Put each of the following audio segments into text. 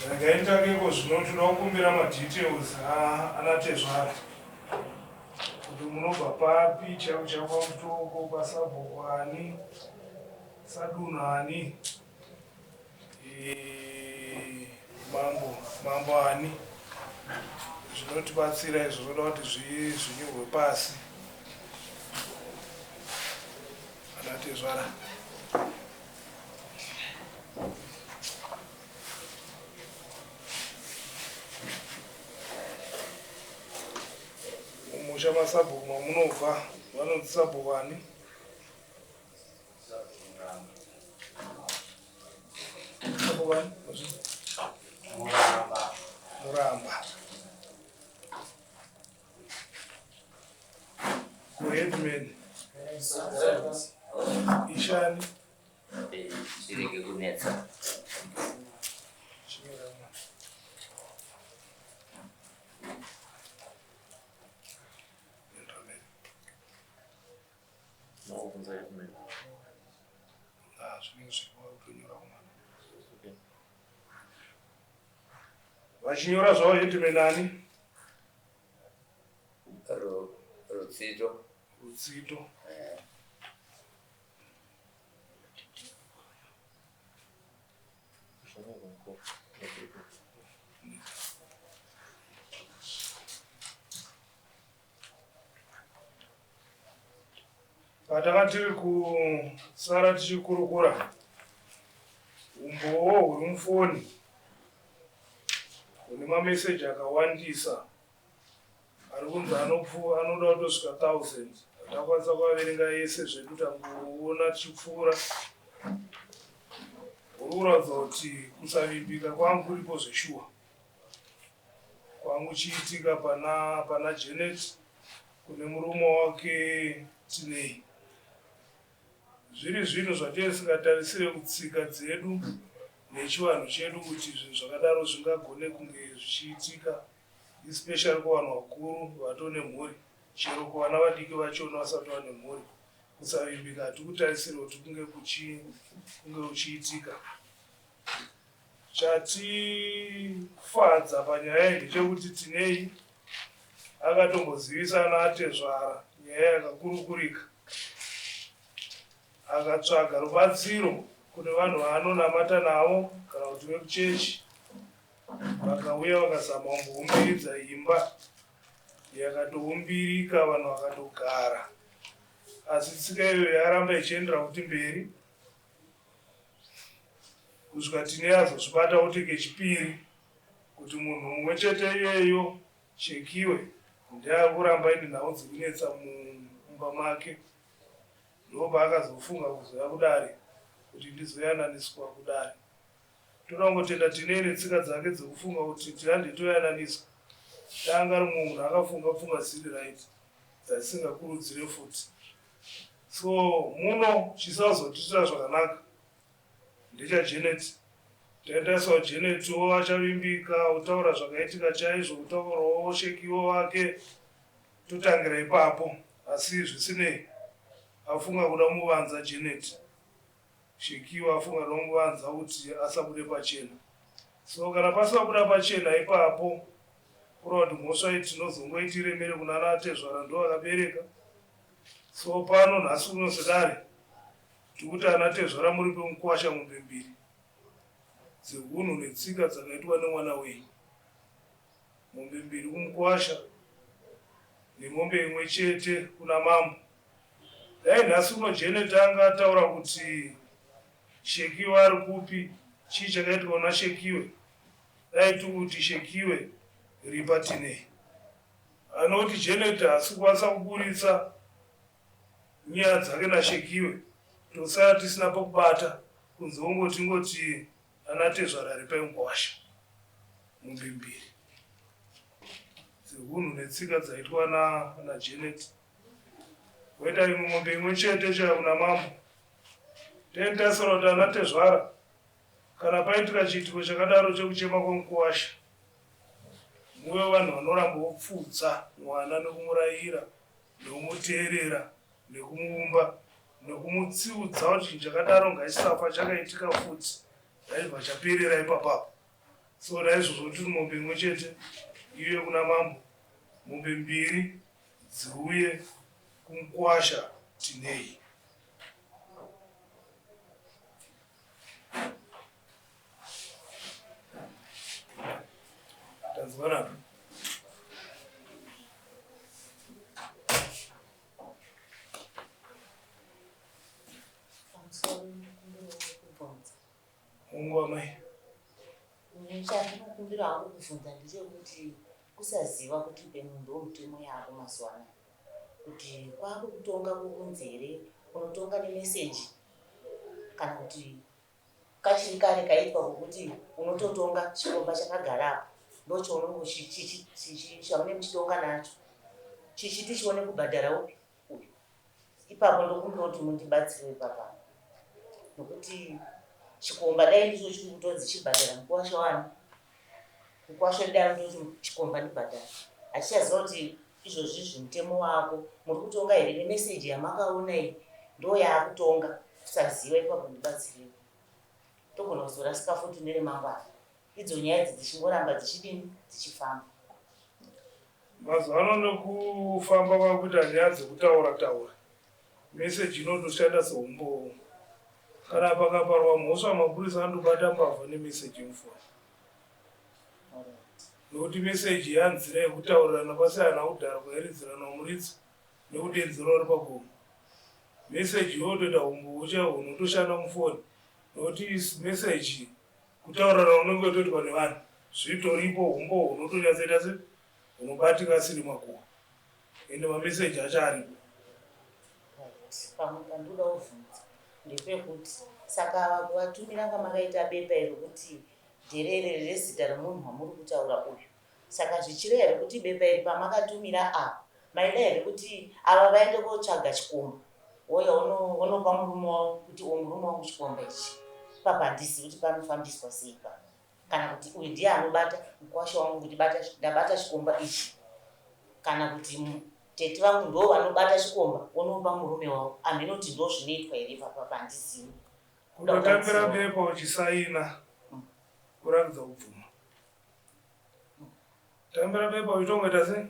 Regai nditangeko zvino toda kukumbira madetails anatezvara kuti munobva papi chaivo chaivo paMutoko pasabhuku ani sadunhu ani eh, mambo mambo ani zvinotibatsira izvo zvoda kuti zvinyorwe pasi anatezvara. Mumusha masabhuku mamunobva vanonzi sabhuku ani? Sabhuku ani? Muramba. Muramba. Kuheadman. Ishani. Zvirege kunetsa. Vachinyora zvavo headman ani? Rutsito. Rutsito. Eh. Patanga tiri kusara tichikurukura umbowo huri mufoni hune mameseji akawandisa ari kunzi anopfu anoda kutosvika 1000 hatakwanisa kuaverenga ese zvedu tangoona tichipfuura uri kuratidza kuti kusavimbika kwangu kuripo zveshuwa kwangu chiitika pana pana Janet kune murume wake Tinei Zviri zvinhu zvatisingatarisire kutsika dzedu nechivanhu chedu kuti zvinhu zvakadaro zvingagone kunge zvichiitika especially kuvanhu vakuru vatone mhuri chero kuvana vadiki vachona vasati vane mhuri. Kusavimbika hatikutarisire kuti kunge kunge kuchiitika. Chatifadza panyaya iyi ndechekuti Tinei akatombozivisa ana atezvara nyaya yakakurukurika akatsvaga rubatsiro kune vanhu vaanonamata navo kana kuti vekuchechi vakauya vakazama kumboumbiridza imba yakatoumbirika vanhu vakatogara asi tsika iyoyo yaramba ichiendera kuti mberi kusvika tine azozvibata kuti kechipiri kuti munhu mumwe chete iyeyo Shekiwe ndiye ari kuramba ine nhau dzekunetsa mumba make ndopaakazofunga kuzouya kudare kuti ndizoyananiswa kudare. Toda kungotenda Tinei netsika dzake dzekufunga kuti tihande toyananiswa. Dai anga ari mumwe munhu akafunga pfungwa dzisiri right dzatisingakurudzire futi. So muno chisazotiitira zvakanaka ndechaJanet. Taendasawo Janet wo achavimbika kutaura zvakaitika chaizvo kutaurawo Shekiwo wake totangira ipapo asi zvisinei afunga kuda kumuvanza Janet. Shekiwo afunga kuda kumuvanza kuti asabude pachena. So kana pasabuda pachena ipapo kureva kuti mhosva iyi tinozongoiti iremere kunana tezvara ndo vakabereka. So pano nhasi uno sedare tikuti ana tezvara muripe mukwasha mombe mbiri dzehunhu netsika dzakaitwa nemwana wenyu. Mombe mbiri kumukwasha nemombe imwe chete kuna mambo. Dai nhasi uno Janet anga ataura kuti Shekiwe ari kupi, chii chakaitika kuna Shekiwe, dai tikuti Shekiwe ripa Tinei. Anoti Janet haasi kukwanisa kuburitsa nyaya dzake naShekiwe, tosara tisina pokubata kunze kungoti ngoti anatezvara ripai mukwasha mombe mbiri dzehunhu netsika dzaitwa naJanet. Voita imwe mombe imwe chete chaya kuna mambo. Tentasura kuti ana tezvara kana paitika chiitiko chakadaro chekuchema kwemukuwasha muve vanhu vanoramba vopfudza mwana nekumurayira nekumuteerera nekumuumba nekumutsiudza kuti chinhu chakadaro ngachisafa chakaitika futi chaibva chaperera ipapapo. So naizvozvo tiri mombe imwe chete iuye kuna mambo, mombe mbiri dziuye kumukwasha Tinei. Tanzwanaka. Pamusoro mukumbiro wekubvunza. Mungu wamai. Chandinokumbira hangu kubvunza ndechekuti kusaziva kuti pamwe ndomutemo yako mazuva anaya kuti kwakukutonga kwokunzi here unotonga nemeseji kana kuti kachiri kare kaitwa kokuti unototonga chikomba chakagara apo ndochaunenge muchitonga nacho chichiti chione kubhadhara upi uyu ipapo ndokumbira kuti mundibatsire ipapa nokuti chikomba dai ndicho chiri kutonzi chibhadhara mukuwasha wani mukuwasha dai kutoti chikomba ndibhadhara hachichaziva kuti izvozvi izvi mutemo wako muri kutonga here nemeseji yamakaona iyi ndo yaakutonga kusaziva ipapo ndibatsirei togona kuzorasika futi neremangwana idzo nyaya idzi dzichingoramba dzichidini dzichifamba. Mazuva ano nekufamba kwakuita nyaya dzekutaura taura, meseji inotoshanda seumbowo. Kana pakaparwa mhosva mapurisa anotobata mbavha nemeseji yemufoni. Nokuti meseji yanzira yekutaurirana pasiyana kudhara kwairidzirana muridzo nekudedzera uri pagomo. Meseji yotoita umbowo chaihwo unotoshanda mufoni nokuti meseji Kutaurirana kunenge kutoitwa nevanhu zvitoripo humbowo hunotonyatsoita se hunobatika asiri makuhwa ende mameseji acho aripo. Right. Pamwe pandinoda kuvhunza ndepekuti saka ava kuvatumira kwamakaita bepa iri kuti dherere rezita remunhu wamuri kutaura uyu Saka zvichireva here kuti bepa iri pamakatumira apa maida here kuti ava vaende kotsvaga chikomba wouya wonopa murume wavo kuti uwo murume wangu chikomba ichi ipapa handizivi kuti panofambiswa sei ipapa kana kuti uyu ndiye anobata mukwasha wangu kuti bata ndabata chikomba ichi kana kuti tete vangu ndo vanobata chikomba wonopa murume wavo amheno kuti ndo zvinoitwa here ipapa handizivi. Kutotambira bepa uchisaina kuratidza kubvuma. Tambira bepa uchitongoita sei?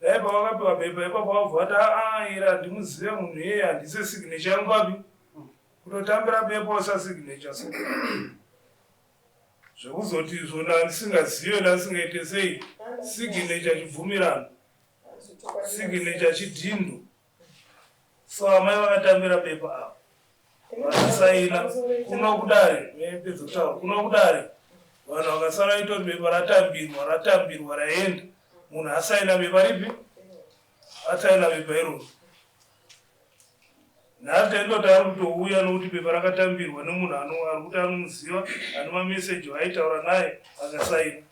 Dai pawakapiwa bepa ipapo wabva wati aa iri handimuzive munhu iyeye handise signature yangu papi. Kutotambira bepa usa signature so. Zvekuzoti izvo ndandisingazive ndandisingaite sei signature chibvumirano. Signature chidhindo. So amai vakatambira bepa ava. Vachisaina kuno kudare mepedza kutaura kuno kudare vanhu vakasara itori bepa ratambirwa ratambirwa raenda munhu asaina bepa ripi asaina bepa iroro nhasi taindoti ari kutouya nokuti bepa rakatambirwa nemunhu ari kuti anomuziva ane mameseji waaitaura naye akasaina.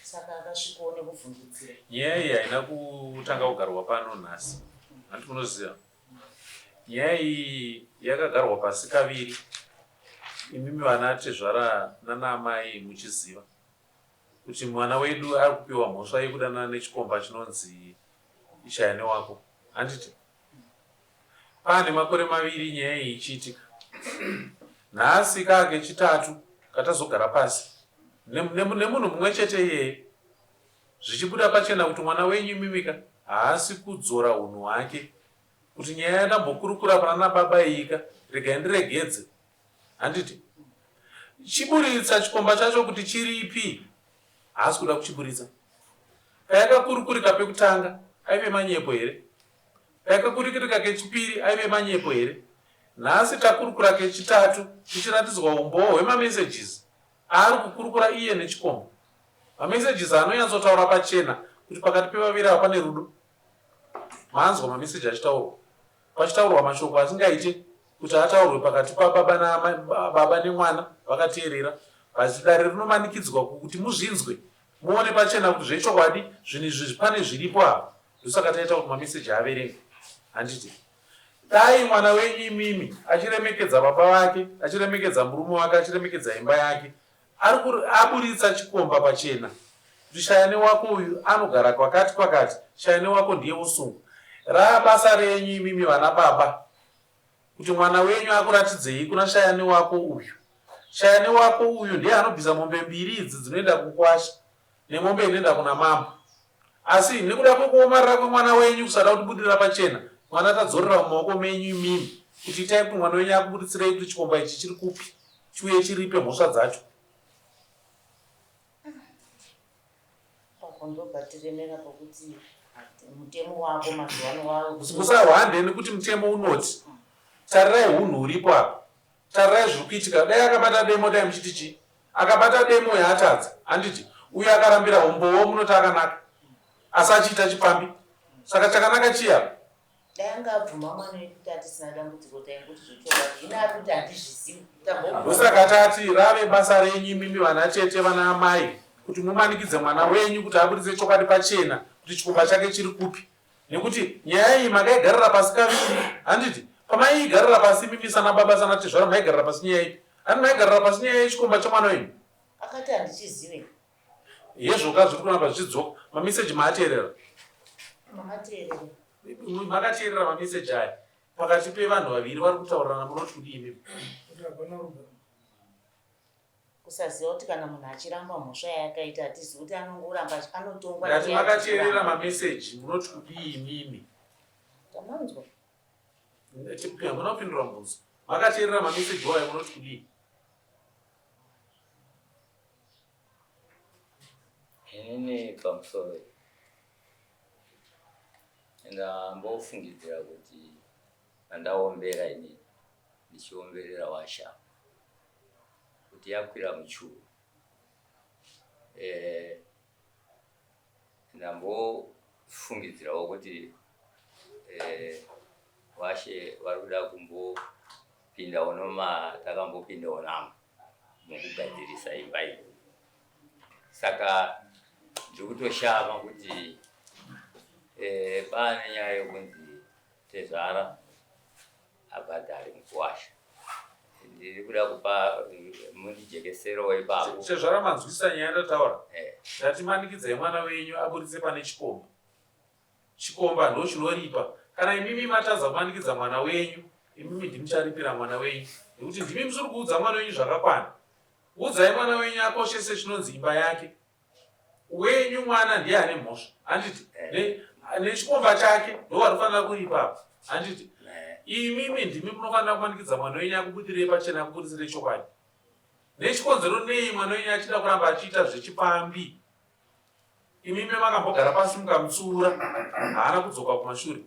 Saka akasvikawo nekuvhundutsira. Nyaya iyi haina kutanga kugarwa pano nhasi, hanti munoziva nyaya iyi yakagarwa pasi kaviri, imimi vana tezvara nana amai muchiziva kuti mwana wedu ari kupiwa mhosva yekudanana nechikomba chinonzi Ishayanewako handiti? Paane makore maviri nyaya iyi ichiitika. Nhasi kaa kechitatu katazogara pasi nemunhu mumwe chete iyeye zvichibuda pachena kuti mwana wenyu imimika haasi kudzora unhu hwake kuti nyaya yandambokurukura pana nababa iyika regai ndiregedze Handiti? Chiburitsa chikomba chacho kuti chiripi. Haasi kuda kuchiburitsa. Payakakurukurika pekutanga aive manyepo here? Payakakurukurika kechipiri aive manyepo here? Nhasi takurukura kechitatu tichiratidzwa umbowo hwemamessages aari kukurukura iye nechikomba. Mamessages anonyatsotaura pachena kuti pakati pevaviri ava pane rudo. Manzwa mameseji achitaurwa. Pachitaurwa mashoko asingaite kuti ataurwe pakati pababa naamai, baba nemwana vakateerera. But dare rinomanikidzwa kuti muzvinzwe muone pachena kuti zvechokwadi zvinhu izvi pane zviripo apa. Ndosaka taita kuti mameseji averengwe. Handiti? Dai mwana wenyu imimi achiremekedza baba vake, achiremekedza murume wake, achiremekedza imba yake, ari aburitsa chikomba pachena kuti Shayane wako uyu anogara kwakati kwakati, Shayane wako ndiye usungwa. Raa basa renyu imimi vana baba kuti mwana wenyu akuratidzei kuna Shayane wako uyu. Shayane wako uyu ndiye anobvisa mombe mbiri idzi dzinoenda kukwasha nemombe inoenda kuna mambo. Asi nekuda kwekuomarara kwemwana wenyu kusada kutibudirira pachena, mwana tadzorera mumaoko menyu imimi kuti itai kuti mwana wenyu akuburitsirei kuti chikomba ichi chiri kupi chiuye chiripe mhosva dzacho. Apo ndopatiremera pokuti mutemo wako mazuva ano wave Musahwande nekuti mutemo unoti tarirai hunhu huripo apa. Tarirai zviri kuitika. Dai akabata demo dai muchiti chii? Akabata demo yaatadza handiti? Uyo akarambira humbowo munoti akanaka asi achiita chipfambi. Saka chakanaka chii apa? Dai anga abvuma mwana wedu tatisina dambudziko taingoti zvechokwadi. Hino ari kuti handizvizivi. Tambobvuma. Ndosaka tati rave basa renyu imimi vana tete vana amai kuti mumanikidze mwana wenyu kuti aburitse chokwadi pachena kuti chikomba chake chiri kupi. Nekuti nyaya iyi makaigarira pasi kaviri handiti? Pamaiigarira pasi imimi sana baba sana tezvara maigarira pasi nyaya ipi? Hanti maigarira pasi nyaya yechikomba chemwana wenyu? Akati handichizive. Hezvoka zviri kuramba zvichidzoka. Mameseji maateerera? Mamateerera. Makateerera mameseji aya pakati pevanhu vaviri vari kutaurirana munoti kudii imimi? Kuti hapana rugare. Kusaziva kuti kana munhu achiramba mhosva yaakaita hatizivi kuti anongoramba anotongwa Ndati makateerera mameseji munoti kudii imimi? Tamanzwa. Hamuna kupindura mubvunzo. Makateerera mameseji wayo munoti kudii? Inini pamusoro ndambofungidzira kuti pandaombera inini ndichiomberera washa kuti yakwira muchuru eh, ndambofungidzirawo kuti eh, washe vari kuda kumbopindawo noma takambopindawo namo mukugadzirisa imba iyi saka ndiri kutoshama kuti eh, pane nyaya yekunzi tezvara abhadhare mukuwasha ndiri kuda kupa mundijekeserewo ipapo Tezvara manzwisisa nyaya yandataura eh. Ndati manikidzai mwana wenyu aburitse pane chikomba Chikomba ndochinoripa kana imimi matadza kumanikidza mwana wenyu imimi ndimucharipira mwana wenyu nekuti ndimi musiri kuudza mwana wenyu zvakakwana Udzai mwana wenyu akoshese chinonzi imba yake Wenyu mwana ndiye ane mhosva handiti? Eh. Nechikomba chake ndovanofanira kuripa apa handiti? Eh. Imimi ndimi munofanira kumanikidza mwana wenyu akubudirei pachena akuburitsirei chokwadi. Nechikonzero nei mwana wenyu achida kuramba achiita zvechipfambi? Imimi makambogara pasi mukamutsiura haana kudzoka kumashure.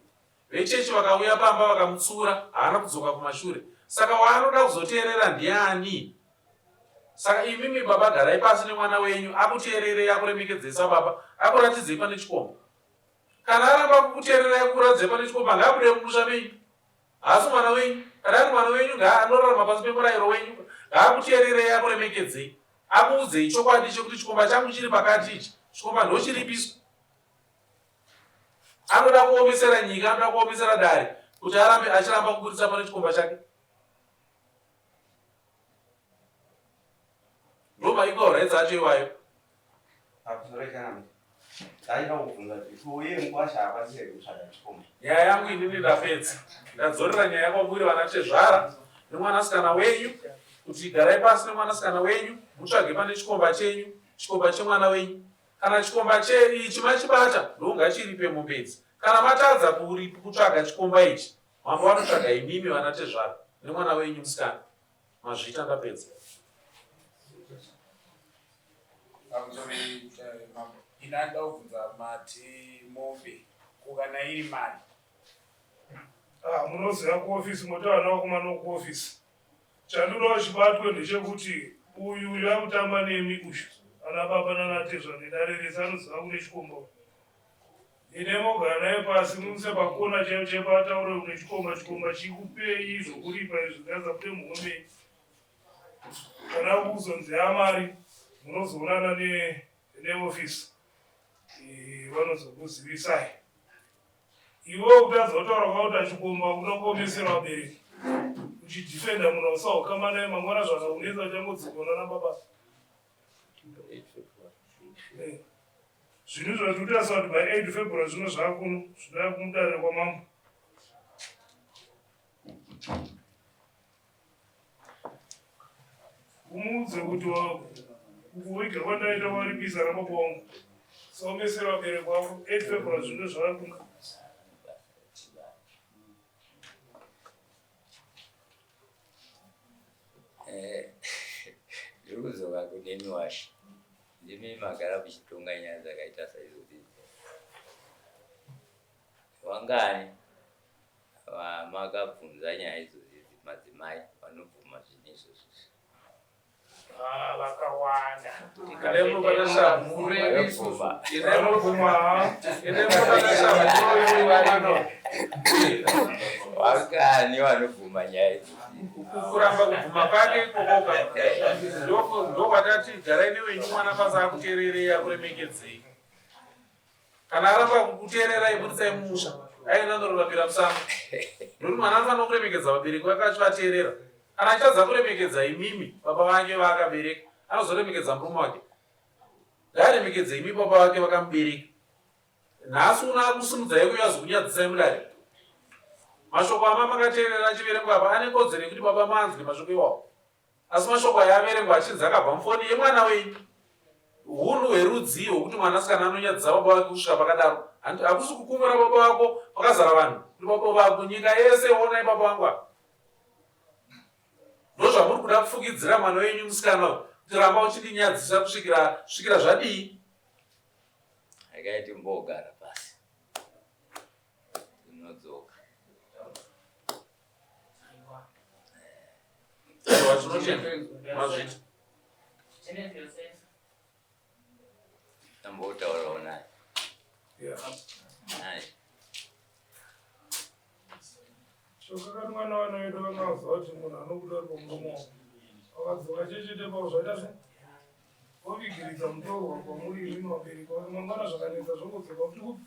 Vechechi vakauya pamba vakamutsiura haana kudzoka kumashure. Saka waanoda kuzoteerera ndiani? Saka imimi baba garai pasi nemwana wenyu akuteererei akuremekedzei sababa akuratidzei pane chikomba. Kana aramba kukuteererai akukuratidzei pane chikomba ngaabude mumusha menyu. Haasi mwana wenyu. Kana ari mwana wenyu ngaanorarama pasi pemurayiro wenyu ngaakuteererei akuremekedzei akuudzei chokwadi chekuti chikomba changu chiri pakati ichi chikomba ndochiripiswa. Anoda kuomesera nyika anoda kuomesera dare kuti arambe achiramba kuburitsa pane chikomba chake. Ndo ma equal rights acho iwayo. Nyaya yangu inini ndapedza. Ndadzorera nyaya kwamuri vana tezvara nemwanasikana wenyu kuti garai pasi nemwanasikana wenyu mutsvage pane chikomba chenyu, chikomba chemwana wenyu. Kana chikomba ichi machibata ndongachiripe mombe idzi. Kana matadza kutsvaga chikomba ichi Mambo vanotsvaga imimi vana tezvara nemwana wenyu musikana. Mazvita ndapedza. Pamusoro eh, mambo ini anoda kubvunza mati mombe ko kana iri mari Ah, munoziva kuofisi moti vana vakomana vokuofisi chandodawo chibatwe ndechekuti uyu uyu akutamba nemi uyu ana baba nanatezva nedare rese anoziva kune chikomba Ine mogara naye pasi mumuse pakona chaipo chaipo ataure une chikomba chikomba chikupei zvokuripa izvi ngazabude muhomei kana kuzonzi amari munozoonana neofisi eh, vanozokuzivisai. Iwe kutadza kutaura kwakuti achikomba kuda kuomesera vabereki uchidefenda munhu ausaukama naye mangwana zvakakunetsa uchangodzikona nababa. Eh. Zvinhu izvo zvikutarisa kuti by 8 February zvino zvakuno zvinouya kumudare kwamambo. Umuudze kuti kukuviga kwandaita waripisa nababa wangu. Saomesera vabereki vako 8 February zvino zvakuno. Eh, ndiri kudzoka kunemi washe ndimi magara muchitonga nyaya dzakaita saizvozvi wangani vamakabvunza nyaya idzodzi madzimai vanobvuma zvinhu izvozvi Ah, vakawanda Vakani vanobvuma nyaya idzi. Kuramba kubvuma kwake ikokoka ndokwatati garai newenyu mwana pasi akuteererei akuremekedzei. Kana aramba kukuteererai budisai mumusha aenda andororapira musango. Ndokuti mwana anofanira kuremekedza vabereki vake achivateerera. Kana achitadza kuremekedza imimi baba vake vaakabereka anozoremekedza murume wake. Ngaaremekedze imi baba vake vakamubereka. Nhasi uno akusimudzai kuuya azokunyadzisai mudare. Mashoko ama makateerera achiverengwa apa ane kodzero yekuti baba manzwe mashoko iwawo. Asi mashoko aya averengwa achinzi akabva mufoni yemwana wenyu. Hunhu hwerudzii hwekuti mwanasikana anonyadzisa baba vake kusvika pakadaro? Hakusi kukumura baba vako pakazara vanhu kuti baba vako nyika yese onai baba vangu ava. Ndozvamuri kuda kufukidzira mwana wenyu musikana uyu kuti ramba uchindinyadzisa kusvikira kusvikira zvadii? Regai timbogara pasi. Tinodzoka. Aiwa tinotenda. Mazvita. Tambotaurawo naye. Naye. Chokakati mwana vana vedu vanga vaziva kuti munhu anobuda uri pamuromo wako. Vakadzoka chechete pavo zvaita se vovigiridza mutorwa kwamuri imimi vabereki vake mangwana zvakanetsa zvongodzoka kuti kupi.